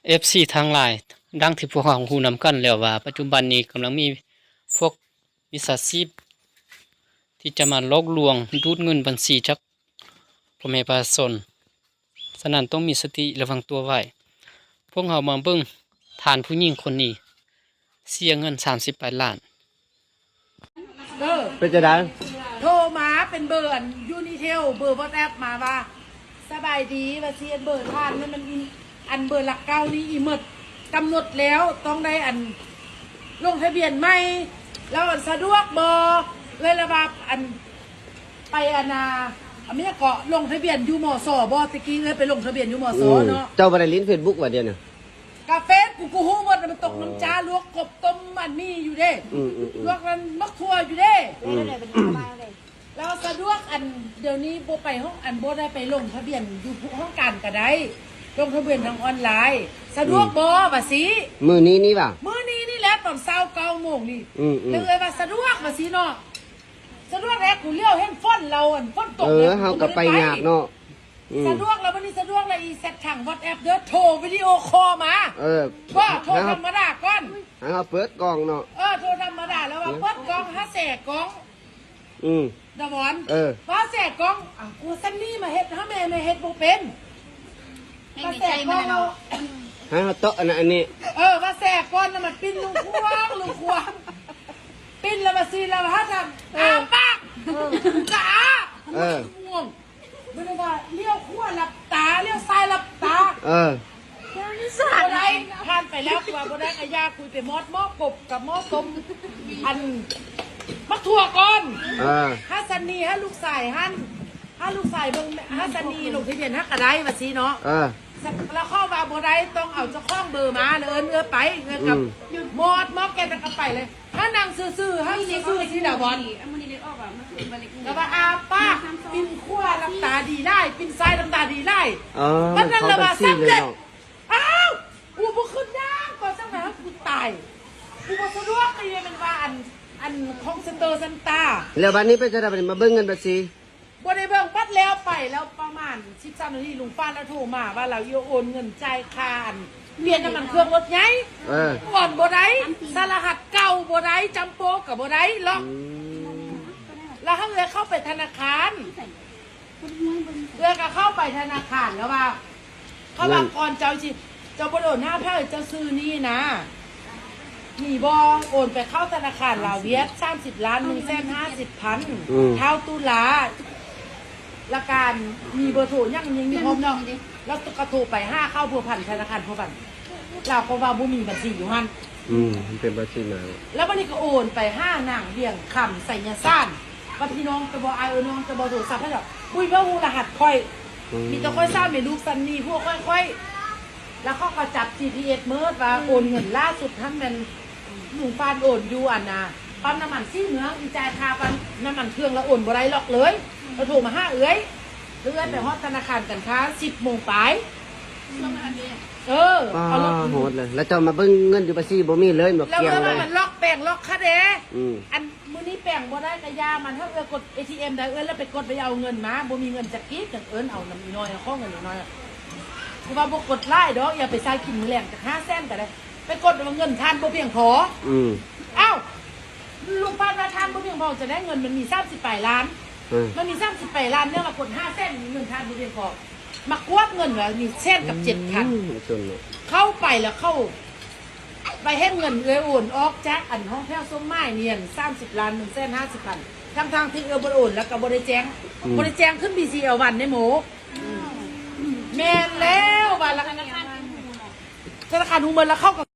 ເອັຟຊີທັງຫຼາຍ, ດັ່ງທີ່ພວກເຮົາຮູ້ນຳກັນແລ້ວວ່າ ປັດຈຸບັນນີ້ກຳລັງມີພວກມິດສາຊີບທີ່ຈະມາຫຼອກລວງດູດເງິນບັນຊີຈາກພໍ່ແມ່ປະຊາຊົນ. ສະນັ້ນຕ້ອງມີສະຕິລະວັງຕົວໄວ້. ພວກເຮົາມາເບິ່ງທ່ານຜູ້ຍິງຄົນນີ້ເສຍເງິນສາມສິບປາຍລ້ານ. ເອີ ເປັນຈັ່ງໃດ? ໂທມາເປັນເບີອັນຢູນິເທວ ເບີວັອດແອັບມາວ່າ ສະບາຍດີ ວ່າຊິເຮັດເບີທ່ານນັ້ນມັນອີ ອັນເບີຫຼັກເກົ້ານີ້ອີໝົດ ກຳນົດແລ້ວຕ້ອງໄດ້ອັນລົງທະບຽນໃໝ່ ແລ້ວອັນສະດວກບໍ່? ເອື້ອຍລະວ່າອັນ ໄປອັນນ່າ ອັນນີ້ເກາະ ລົງທະບຽນຢູ່ ມສ ບໍ່? ແຕ່ກີ້ເອື້ອຍໄປລົງທະບຽນຢູ່ ມສ ເນາະ. ເຈົ້າບໍ່ໄດ້ຫຼິ້ນເຟສບຸກຫວາດຽວນີ້? ກາເຟສກູ ກູຮູ້ໝົດ ມັນຕົກນ້ຳຈາ ລວກກົບຕົ້ມອັນນີ້ຢູ່ເດ້. ອືມໆໆ ລວກນັ້ນໝາກຖົ່ວຢູ່ເດ້. ອືມ ແລ້ວສະດວກ ອັນດຽວນີ້ບໍ່ໄປຫ້ອງ ອັນບໍ່ໄດ້ໄປລົງທະບຽນຢູ່ຫ້ອງການກະໄດ້ ລົງທະບຽນທາງອອນລາຍ ສະດວກບໍ່ ວ່າຊີ້? ມື້ນີ້ນີ້ຫວາ? ມື້ນີ້ນີ້ແຫຼະ ຕອນເຊົ້າເກົ້າໂມງນີ້. ອືມໆ ແລ້ວເອື້ອຍວ່າສະດວກ ວ່າຊີ້ເນາະ. ສະດວກແລ້ວ ກູຫຼຽວເຫັນຝົນລາວ ອັນຝົນຕົກ ເອີ ແລ້ວ ເຮົາກະໄປຍາກເນາະ. ອືມ ສະດວກແລ້ວ ບັດນີ້ສະດວກແລ້ວ ອີແຊັດທາງວັອດແອັບເດີ້ ໂທວິດີໂອຄໍມາ. ເອີ ບໍ່ ໂທທຳມະດາກ່ອນ ໃຫ້ເຮົາເປີດກ້ອງເນາະ. ເອີ ໂທທຳມະດາແລ້ວວ່າເປີດກ້ອງ ຫາແສກ້ອງ. ອືມ ດາວອນ ເອີ ວ່າແສກ້ອງ ອ້າວ ກູຊັ້ນນີ້ມາເຮັດ ຫາແມ່ ແມ່ເຮັດບໍ່ເປັນ. ມາແສກ້ອງ ໃຫ້ເຮົາເຕາະອັນນັ້ນອັນນີ້. ເອີ ວ່າແສກ່ອນ ແລ້ວມັນປິ່ນລຸງຂວາງ ລຸງຂວາງ ປິ່ນແລ້ວມາຊີ້ແລ້ວຫາທາງ ເອີ ອ້າປາກ ເອີ ກະອ້າ. ເອີ ງ່ວງ ບໍ່ໄດ້ວ່າລ້ຽວຂວາຫຼັບຕາ ລ້ຽວຊ້າຍຫຼັບຕາ. ເອີ ບໍ່ໄດ້ ຜ່ານໄປແລ້ວ ວ່າບໍ່ໄດ້ກະຢ່າ ຄຸຍໄປໝອດໝໍ້ກົບກັບໝໍ້ຕົ້ມ ອັນໝາກຖົ່ວກ່ອນ. ເອີ ຫາຊັນນີ ຫາລູກຊາຍຫັ້ນ ຫາລູກຊາຍເບິ່ງ ຫາຊັນນີລົງທະບຽນຫາກະໄດ້ ວ່າຊີ້ເນາະ. ເອີ ແລ້ວເຂົາວ່າບໍ່ໄດ້ ຕ້ອງເອົາເຈົ້າຂອງເບີມາ ແລ້ວເອີ້ນເອື້ອຍໄປ ເອື້ອຍກັບ ອືມ ໝອດໝໍ້ແກ່ນແລ້ວກະໄປເລີຍ. ຫານັ່ງຊື່ໆ ຫາຢູ່ຊື່ໆ ຊີ້ດາວອນ ແລ້ວວ່າອ້າປາກ ປິ່ນຂວາຫຼັບຕາດີຫຼາຍ ປິ່ນຊ້າຍຫຼັບຕາດີຫຼາຍ. ເອີ ບັດນັ້ນລະວ່າສຳເລັດ. ອ້າວ ກູບໍ່ຂຶ້ນຍ່າງ ກໍຈັ່ງໃດ ຫາກູຕາຍ ກູບໍ່ສະດວກ. ນີ້ແມ່ນວ່າອັນ ອັນຄອນເຊັນເຕີຊັນຕາ. ແລ້ວບັດນີ້ເປັນຈັ່ງໃດ ບັດນີ້ມາເບິ່ງເງິນບັນຊີ? ບໍ່ໄດ້ເບິ່ງ ບັດແລ້ວໄປແລ້ວປະມານສິບສາມນາທີ ລຸງຟ້ານລະໂທມາວ່າລາວຢາກໂອນເງິນຈ່າຍຄ່າອັນປ່ຽນນ້ຳມັນເຄື່ອງລົດໃຫຍ່. ເອີ ໂອນບໍ່ໄດ້ ສາລະຫັດເກົ່າບໍ່ໄດ້ ຈຳໂປກະບໍ່ໄດ້ລອກ. ອືມ ແລ້ວເຮົາເລີຍເຂົ້າໄປທະນາຄານ ເອື້ອຍກະເຂົ້າໄປທະນາຄານແລ້ວວ່າ ເຂົາວ່າ ເງິນ ກ່ອນເຈົ້າຊິ ເຈົ້າບໍ່ໄດ້ໂອນຫາໃຜ ເຈົ້າຊື່ນີ້ນະ ມີບໍ່? ໂອນໄປເຂົ້າທະນາຄານລາວຫວຽດ ສາມສິບລ້ານ ໜຶ່ງແສນຫ້າສິບພັນ ອືມ ທ້າວຕຸລາ ລະກະມີເບີໂທຫຍັງ ຍັງມີພ້ອມເນາະ. ແລ້ວກະໂທໄປຫາເຂົາພົວພັນ ທະນາຄານພົວພັນ ລາວກໍວ່າບໍ່ມີບັນຊີຢູ່ຫັ້ນ. ອືມ ມັນເປັນບັນຊີນາງ. ແລ້ວບັດນີ້ກໍໂອນໄປຫານາງວຽງຄຳ ໄຊຍະສານ ວ່າພີ່ນ້ອງຈະບໍ່ ອ້າຍເອີຍ ນ້ອງຈະບໍ່ໂທລະສັບໃຫ້ດອກ. ປຸ້ຍບໍ່ຮູ້ລະຫັດຂ້ອຍ. ອືມ ມີແຕ່ຂ້ອຍສາມແມ່ລູກຊັ້ນນີ້ ພວກຂ້ອຍ ຂ້ອຍ ແລ້ວເຂົາກໍຈັບຈີພີເອັສໝົດວ່າ ອືມ ໂອນເງິນລ່າສຸດຫັ້ນແມ່ນລຸງຟານໂອນຢູ່ອັນນ່າ ປ້ຳນ້ຳມັນສີເມືອງ ອີ່ຈ່າຍຄ່າປ້ຳນ້ຳມັນເຄື່ອງລະໂອນບໍ່ໄດ້ລອກເລີຍ. ລະໂທມາຫາເອື້ອຍ ແລ້ວເອື້ອຍໄປຮອດທະນາຄານກັນຄ້າ ສິບໂມງປາຍ. ເອີ ປາ ເອົາລົດ ໂຫດເລີຍ. ແລ້ວເຈົ້າມາເບິ່ງເງິນຢູ່ບັນຊີບໍ່ມີເລີຍ ບໍ່ ແລ້ວ ກ່ຽງເລີຍ ເອີ ມັນລັອກແປງລັອກຄະເດ. ອືມ ອັນມື້ນີ້ແປງບໍ່ໄດ້ກະຢ່າມັນ ເຮົາເອື້ອຍກົດເອທີເອັມໄດ້ ເອື້ອຍລະໄປກົດໄປເອົາເງິນມາ ບໍ່ມີເງິນຈັກກີບ ຈັ່ງເອີ້ນເອົານຳອີນ້ອຍ ຂໍເງິນອີນ້ອຍ. ຄືວ່າບໍ່ກົດຫຼາຍດອກ ຢ່າໄປໃຊ້ກິນມື້ແລງ ຈັກຫ້າແສນກະໄດ້ ໄປກົດວ່າເງິນທ່ານບໍ່ພຽງພໍ. ອືມ ອ້າວ ລຸງປານວ່າທ່ານບໍ່ພຽງພໍ ຈະໄດ້ເງິນ ມັນມີສາມສິບປາຍລ້ານ. ເອີ ມັນມີສາມສິບປາຍລ້ານ ແນວວ່າກົດຫ້າແສນ ເງິນທ່ານບໍ່ພຽງພໍ ມາກວດເງິນວ່າມີແສນກັບເຈັດພັນ. ອືມ ເຂົ້າໄປແລ້ວເຂົາໄປເຫັນເງິນເອື້ອຍໂອນອອກຈາກອັນຫ້ອງແຖວສົມໝາຍນີ້ ສາມສິບລ້ານ ໜຶ່ງແສນຫ້າສິບພັນ ທັງໆທີ່ເອື້ອຍບໍ່ໄດ້ໂອນ ແລ້ວກະບໍ່ໄດ້ແຈ້ງ. ອືມ ບໍ່ໄດ້ແຈ້ງຂຶ້ນບີຊີແອລວັນເດ້ໂມ. ແມ່ນແລ້ວວ່າ ທະນາຄານຮູ້ໝົດ ແລ້ວເຂົາກະ